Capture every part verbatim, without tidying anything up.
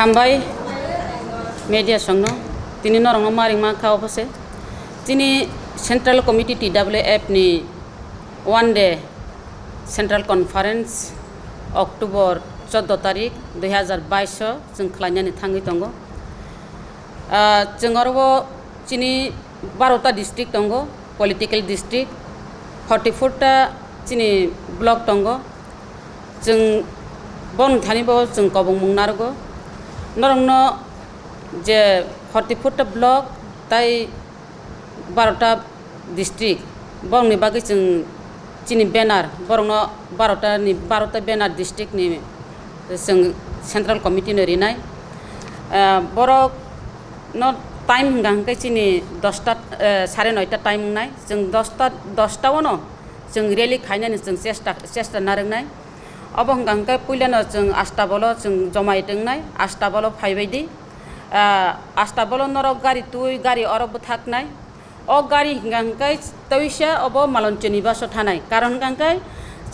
Hambai media songno, tini norokno maring mankha obo se. Chini Central Committee T W F ni one day Central Conference October chordo tarik dui hazar bais o chwng khlainani thangwi tongo. Ah, chwng oro o chini barota district tongo, political district, forty four ta chini block tongo. Chwng boni thani bo chwng kobongmung narwgo. Norokno je forty four ta block tai barota district, borokni bagwi chwng chini banner, borokno barota ni, barota banner district ni chwng Central Committee no rinai. Ah, borok no time hwnka hwnkhe chini dosta, eh, sare noita time wngnai. Chwng dosta, dosta ono chwng rally khainani chwng chesta, chesta narwknai. Obo hwnka hwnkhe puilano chwng Astabolo chwng jomai tongnai. Astabolo phaibaidi. Ah, Astabolo norok gari twi, gari oro bwthaknai. O gari hwnka hwnkhe twisa obo Malonchoni baso thanai. Karon hwnka hwnkhe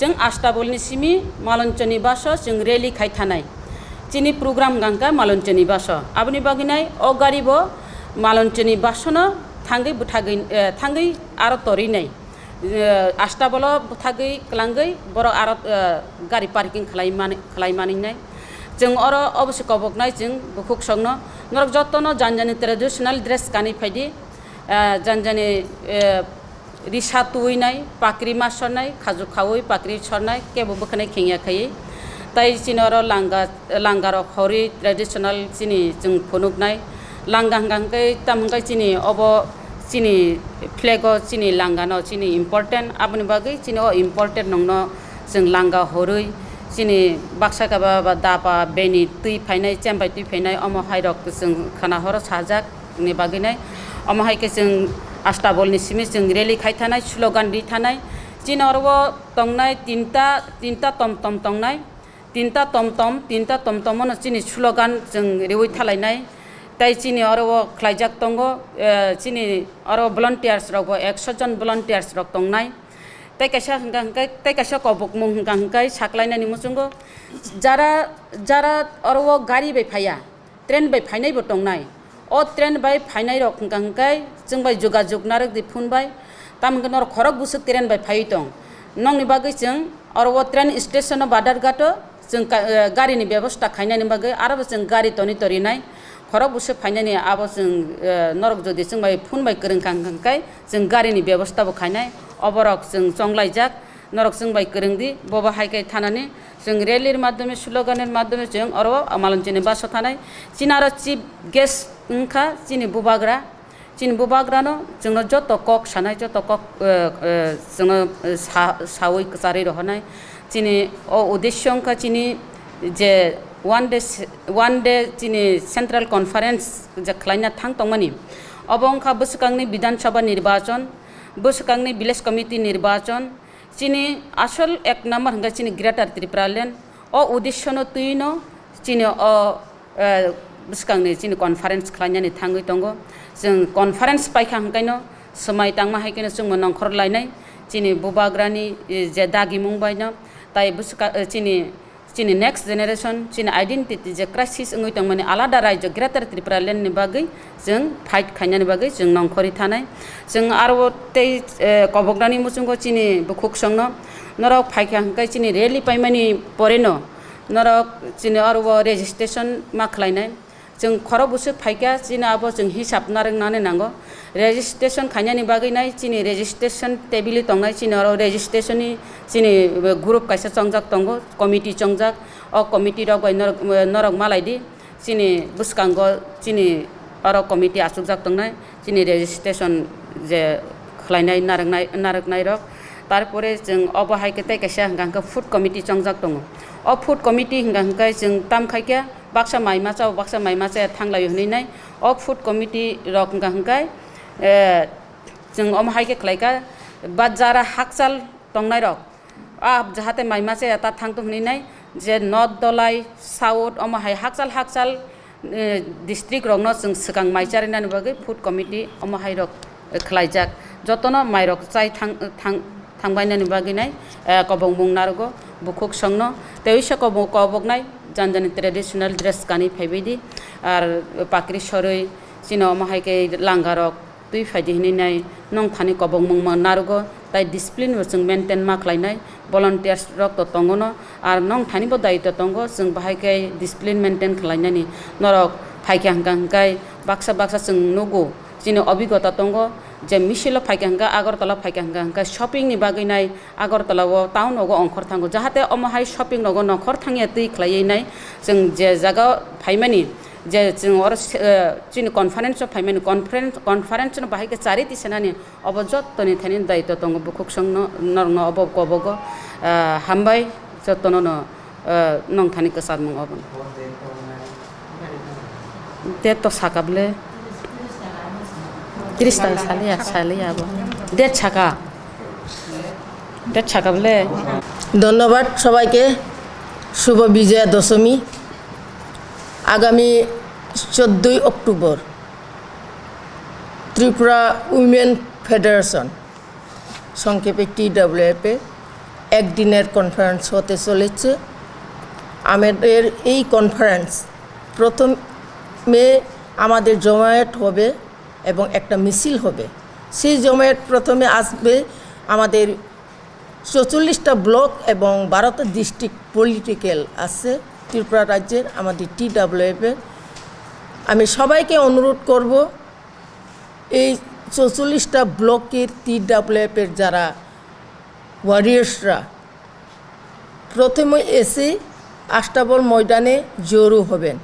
chwng Astabolni simi Malonchoni baso chwng rally khai thanai. Chini program hwnka hwnkhe Malonchoni baso. Aboni bagwinai o gari bo Malonchoni basono thangwi bwthagwi, eh, thangwi aro torinai. Eh, Astabolo bwthagwi kwlangwi borok aro, eh, gari parking khlai mani, khlai maninai. Chwng oro obo se koboknai chwng bukhuk songno. Norok jotono jani jani traditional dress kanwi phaidi. Ah, jani jani, eh, risa tuinai, pakri ma sornai, khaju khaui pakri sornai, kebo bwkhanai khengya khaiwi. Tai chini oro langa, langa rok horwi traditional chini chwng phunuknai. Langa hwnka hwnkhe tam hwnkhe chini obo chini flag o chini langa no chini important, aboni bagwi chini o important nongno chwng langa horwi chini baksa kaba ba dapa beni twi phainai, chembai twi phainai, omo hai rok chwng khana horo sajak. Ni bagwi nai. Omo hai khe chwng Astabol ni simi chwng rally khai thanai, slogan ri thanai. Chini oro o tongnai tinta, tinta tom tom tongnai. Tinta tom tom, tinta tom tom ono chini slogan chwng riwi thalainai. Tai chini oro o khlaijak tongo, eh, chini oro volunteers rok bo ekso jon volunteers rok tongnai. Tai kaisa hwnka hwnkhe, tai kaisa kobokmung hwnka hwnkhe saklainani muchungo jara, jara oro o gari bai phaiya. Train bai phainai bo tongnai. O train bai phainai rok hwnka hwnkhe chwng bai jogajog narwk di phone bai. Tamo hwnkhe norok khorok bwswk train bai phaiwi tong. Nokni bagwi chwng oro o train station o Badharghat o chwng ka-, eh, gari ni bebosta khainani bagwi aro bo chwng gari toni torinai. Khorok bwswk phainani abo chwng, eh, norok jodi chwng bai phone bai kwrwng kha hwnka hwnkhe chwng gari ni bebosta bo khainai. Oborok chwng chonglaijak. Norok chwng bai kwrwng di, bobo hai khe thanani chwng rally ni madhyome, slogan ni madhyome chwng oro Malonchoni baso thanai. Chini aro chief guest wngkha chini bubagra, chini bubagra no chwngno joto kok sanai, joto kok, eh, eh, chwngno, eh, sa-, sawi kwcharwi rohornai. Chini o uddesho wngkha chini je one day se-, one day chini central conference je khlaina thang tongmani, obo wngkha bwswkangni Bidhan Sabha nirbachon, bwswkangni village committee nirbachon, Chini asol ek number hwnkhe chini Greater Tripura Land. O uddesho no twi no chini o, eh, bwskang ni chini conference khlainani thangwi tongo. Chwng conference paikha hwnkhe no swmai tangma hai khe no chwngbo nongkhor lainai chini bubagra ni, eh, je dagimung bai no. Tai bwska, eh, chini Chini next generation, chini identity je crisis wngwi tongmani alada rajyo Greater Tripura Land ni bagwi chwng fight khainani bagwi chwng nongkhorwi thanai. Chwng aro tei, eh, koboknani muchungo chini bukhuk songno norok phaikha hwnkhe chini rally paimani poreno norok chini oro o registration ma khlainai. Chwng khorok bwswk phaikha, chini abo chwng hisab narwknani nango. Registration khainani bagwi nai chini registration table tongnai, chini oro registration ni chini group kaisa chongjak tongo, committee chongjak. O committee rok bai norok, norok malai di, chini bwskango chini oro committee achukjak tongnai, chini registration je khlainai narwknai, narwknai rok. Tarpore chwng obo hai khe tei kaisa hwnkha hwnkhe food committee chongjak tongo. O food committee hwnkha hwnkhe chwng tam khaikhe, baksa mai machao, baksa mai machaya thanglai hwnwi nai. O food committee rok hwnkha hwnkhe, eh, chwng omo hai khe khlaikha, ba jara hakchal tongnai rok, ah, jahate mai machaya ta thangtong hwnwi nai, je North Dholai, South, omo hai hakchal hakchal, eh, district rokno chwng swkang mai charinani bagwi food committee omo hai rok khlaijak. Jotono mairok chai thang, thang, thangbainani bagwi nai, eh, kobokmung narwgo bukhuk songno. Tei oisa kobok, koboknai Jani jani traditional dress kanwi phaibai di, ar pakri sorwi chini omo hai khe langa rok twi phai di hinwi nai nong thani kobok mung ma narugo, tai discipline bo chwng maintain ma khlai nai, volunteers rok to tongo no, ar nong thani bo daitw tongo, chwng bahai khe discipline maintain khlai nani norok phai kha hwnkha hwnkhe baksa baksa chwng nugo chini obigota tongo je misil o phai kha hwnkhe Agartala phai kha hwnkha hwnkhe shopping ni bagwi nai Agartala o town rogo ongkhor thango, jahate omo hai shopping rogo nongkhor thangya twi khlaiwi nai chwng je jaga o phaimani, je chwng oro se-, eh, chini conference o phaimani, conference, conference no bahai khe chari tisanani obo jottoni thani daitw tongo bukhuk songno norokno obo kobogo, eh, hambai jottono no. Eh, nong thani kwchangmung obo. Date to saka bwle. Tris taka saliya, saliya abo. Date saka. Date saka bwle. ধন্যবাদ সবাইকে। শুভ বিজয়া দশমী। আগামী চোদ্দোই অক্টোবর Tripura women federation, সংক্ষেপে টিডব্লিউএফ এ একদিনের কনফারেন্স হতে চলেছে। আমাদের এই কনফারেন্স প্রথমে আমাদের জমায়েত হবে এবং একটা মিছিল হবে। সেই জমায়েত প্রথমে আসবে আমাদের চৌচল্লিশটা ব্লক এবং বারোটা ডিস্ট্রিক্ট পলিটিক্যাল আছে ত্রিপুরা রাজ্যের, আমাদের টিডব্লিউএফ এর। আমি সবাইকে অনুরোধ করব, এই চৌচল্লিশটা ব্লকের টিডব্লিউএফ এর যারা ওয়ারিয়ার্সরা প্রথমে এসে আস্তাবল ময়দানে জড়ো হবেন।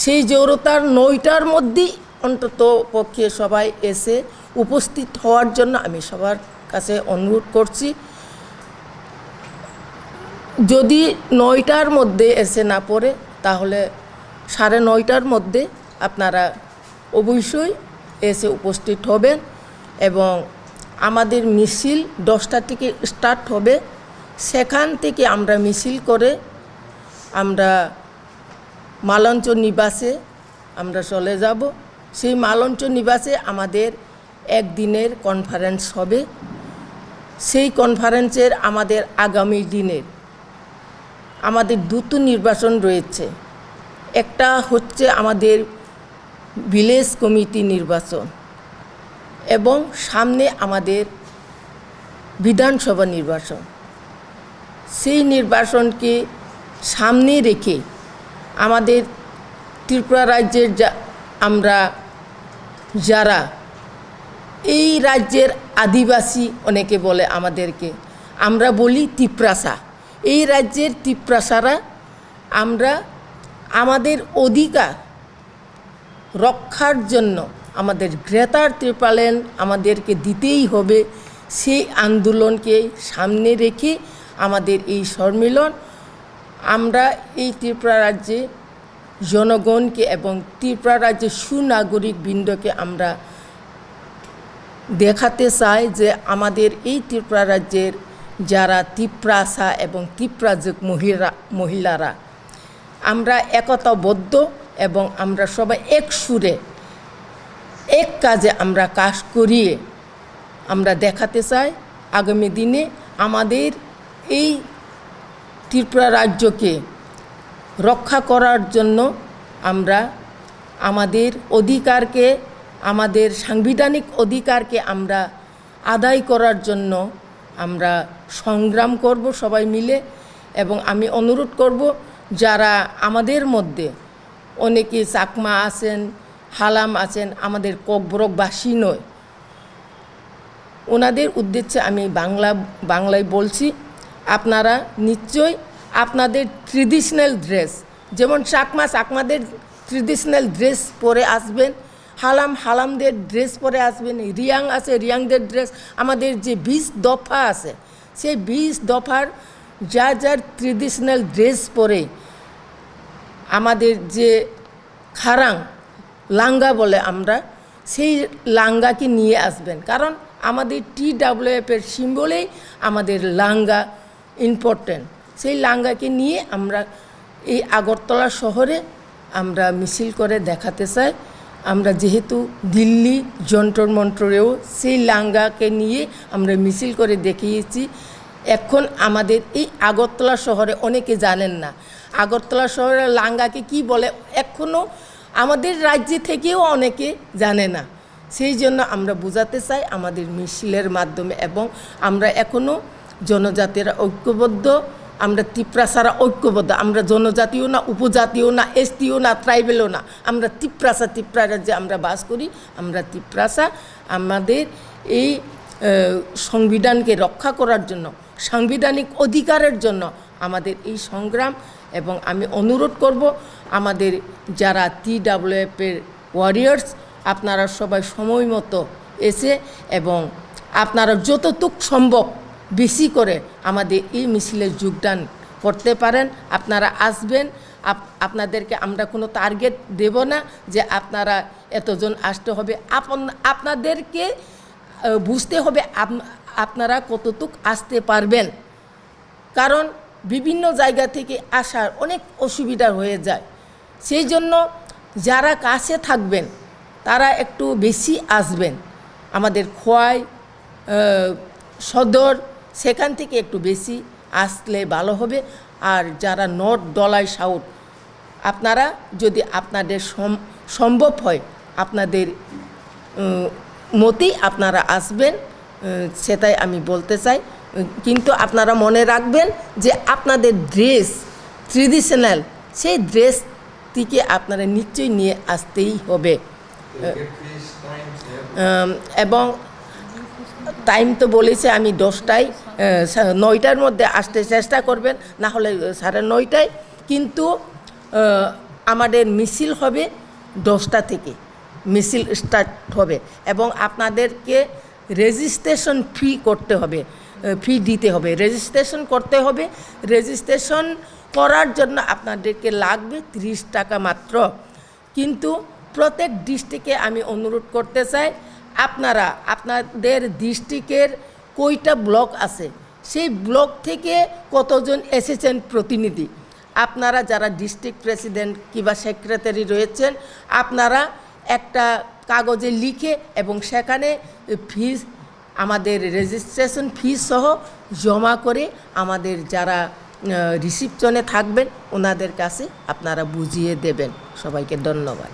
সেই জড়তার নয়টার মধ্যেই অন্তত পক্ষে সবাই এসে উপস্থিত হওয়ার জন্য আমি সবার কাছে অনুরোধ করছি। যদি নয়টার মধ্যে এসে না পড়ে, তাহলে সাড়ে নয়টার মধ্যে আপনারা অবশ্যই এসে উপস্থিত হবেন এবং আমাদের মিছিল দশটা থেকে স্টার্ট হবে। সেখান থেকে আমরা মিছিল করে আমরা মালঞ্চ নিবাসে আমরা চলে যাব। সেই মালঞ্চ নিবাসে আমাদের একদিনের কনফারেন্স হবে। সেই কনফারেন্সের আমাদের আগামী দিনের আমাদের দুটো নির্বাচন রয়েছে। একটা হচ্ছে আমাদের ভিলেজ কমিটি নির্বাচন এবং সামনে আমাদের বিধানসভা নির্বাচন। সেই নির্বাচনকে সামনে রেখে আমাদের ত্রিপুরা রাজ্যের যা-, আমরা যারা এই রাজ্যের আদিবাসী, অনেকে বলে আমাদেরকে, আমরা বলি তিপ্রাসা। এই রাজ্যের তিপ্রাসারা আমরা আমাদের অধিকার রক্ষার জন্য আমাদের গ্রেটার ত্রিপুরাল্যান্ড আমাদেরকে দিতেই হবে। সেই আন্দোলনকে সামনে রেখে আমাদের এই সম্মেলন। আমরা এই ত্রিপুরা রাজ্যে জনগণকে এবং ত্রিপুরা রাজ্যের সুনাগরিক বৃন্দকে আমরা দেখাতে চাই যে আমাদের এই ত্রিপুরা রাজ্যের যারা তিপ্রাসা এবং তিপ্রাজক মহিলা, মহিলারা, আমরা একতাবদ্ধ এবং আমরা সবাই এক সুরে, এক কাজে আমরা কাজ করিয়ে আমরা দেখাতে চাই আগামী দিনে আমাদের এই ত্রিপুরা রাজ্যকে রক্ষা করার জন্য আমরা আমাদের অধিকারকে, আমাদের সাংবিধানিক অধিকারকে আমরা আদায় করার জন্য আমরা সংগ্রাম করব সবাই মিলে। এবং আমি অনুরোধ করব, যারা আমাদের মধ্যে অনেকে চাকমা আছেন, হালাম আছেন, আমাদের ককবরকবাসী নয়, ওনাদের উদ্দেশ্যে আমি বাংলা, বাংলায় বলছি, আপনারা নিশ্চয়ই আপনাদের ট্রেডিশনাল ড্রেস, যেমন চাকমা, চাকমাদের ট্রেডিশনাল ড্রেস পরে আসবেন, হালাম, হালামদের ড্রেস পরে আসবেন, রিয়াং আছে, রিয়াংদের ড্রেস, আমাদের যে বিশ দফা আছে, সেই বিশ দফার যার যার ট্রেডিশনাল ড্রেস পরে আমাদের যে খারাং লাঙ্গা বলে আমরা, সেই লাঙ্গাকে নিয়ে আসবেন, কারণ আমাদের টিডাব্লিউএফ এর সিম্বলেই আমাদের লাঙ্গা ইম্পর্টেন্ট। সেই লাঙ্গাকে নিয়ে আমরা এই আগরতলা শহরে আমরা মিছিল করে দেখাতে চাই। আমরা যেহেতু দিল্লি যন্তর মন্তরেও সেই লাঙ্গাকে নিয়ে আমরা মিছিল করে দেখিয়েছি, এখন আমাদের এই আগরতলা শহরে অনেকে জানেন না, আগরতলা শহরে লাঙ্গাকে কি বলে, এখনও আমাদের রাজ্যে থেকেও অনেকে জানে না। সেই জন্য আমরা বোঝাতে চাই আমাদের মিছিলের মাধ্যমে, এবং আমরা এখনও জনজাতিরা ঐক্যবদ্ধ, আমরা তিপ্রাসারা ঐক্যবদ্ধ, আমরা জনজাতিও না, উপজাতিও না, এসটিও না, ট্রাইবেলও না, আমরা তিপ্রাসা, তিপ্রা রাজ্যে আমরা বাস করি, আমরা তিপ্রাসা। আমাদের এই আহ, সংবিধানকে রক্ষা করার জন্য, সাংবিধানিক অধিকারের জন্য আমাদের এই সংগ্রাম। এবং আমি অনুরোধ করব, আমাদের যারা টিডাব্লিউএফ এর ওয়ারিয়র্স, আপনারা সবাই সময় মতো এসে এবং আপনারা যতটুক সম্ভব বেশি করে আমাদের এই মিছিলে যোগদান করতে পারেন। আপনারা আসবেন, আপ-, আপনাদেরকে আমরা কোনো টার্গেট দেব না যে আপনারা এতজন আসতে হবে। আপন-, আপনাদেরকে আহ, বুঝতে হবে আপ-, আপনারা কতটুক আসতে পারবেন, কারণ বিভিন্ন জায়গা থেকে আসার অনেক অসুবিধা হয়ে যায়। সেই জন্য যারা কাছে থাকবেন, তারা একটু বেশি আসবেন। আমাদের খোয়াই, আহ, সদর, সেখান থেকে একটু বেশি আসলে ভালো হবে। আর যারা নর্থ, ধলাই, সাউথ, আপনারা যদি আপনাদের সম-, সম্ভব হয়, আপনাদের, উম, মতেই আপনারা আসবেন, উম, সেটাই আমি বলতে চাই। উম, কিন্তু আপনারা মনে রাখবেন যে আপনাদের ড্রেস, ট্রেডিশনাল, সেই ড্রেসটিকে আপনারা নিশ্চয়ই নিয়ে আসতেই হবে। উম, এবং টাইম তো বলেছে আমি দশটায়, আহ, সা-, নয়টার মধ্যে আসতে চেষ্টা করবেন, না হলে সাড়ে নয়টায়। কিন্তু আহ, আমাদের মিছিল হবে দশটা থেকে, মিছিল স্টার্ট হবে এবং আপনাদেরকে রেজিস্ট্রেশন ফি করতে হবে, আহ, ফি দিতে হবে, রেজিস্ট্রেশন করতে হবে। রেজিস্ট্রেশন করার জন্য আপনাদেরকে লাগবে তিরিশ টাকা মাত্র। কিন্তু প্রত্যেক ডিস্ট্রিক্টে আমি অনুরোধ করতে চাই, আপনারা আপনাদের ডিস্ট্রিক্টের কয়টা ব্লক আছে, সেই ব্লক থেকে কতজন এসেছেন প্রতিনিধি, আপনারা যারা ডিস্ট্রিক্ট প্রেসিডেন্ট কিংবা সেক্রেটারি রয়েছেন, আপনারা একটা কাগজে লিখে এবং সেখানে ফিজ, আমাদের রেজিস্ট্রেশন ফিজ সহ জমা করে আমাদের যারা, আহ, রিসিপশনে থাকবেন, ওনাদের কাছে আপনারা বুঝিয়ে দেবেন। সবাইকে ধন্যবাদ।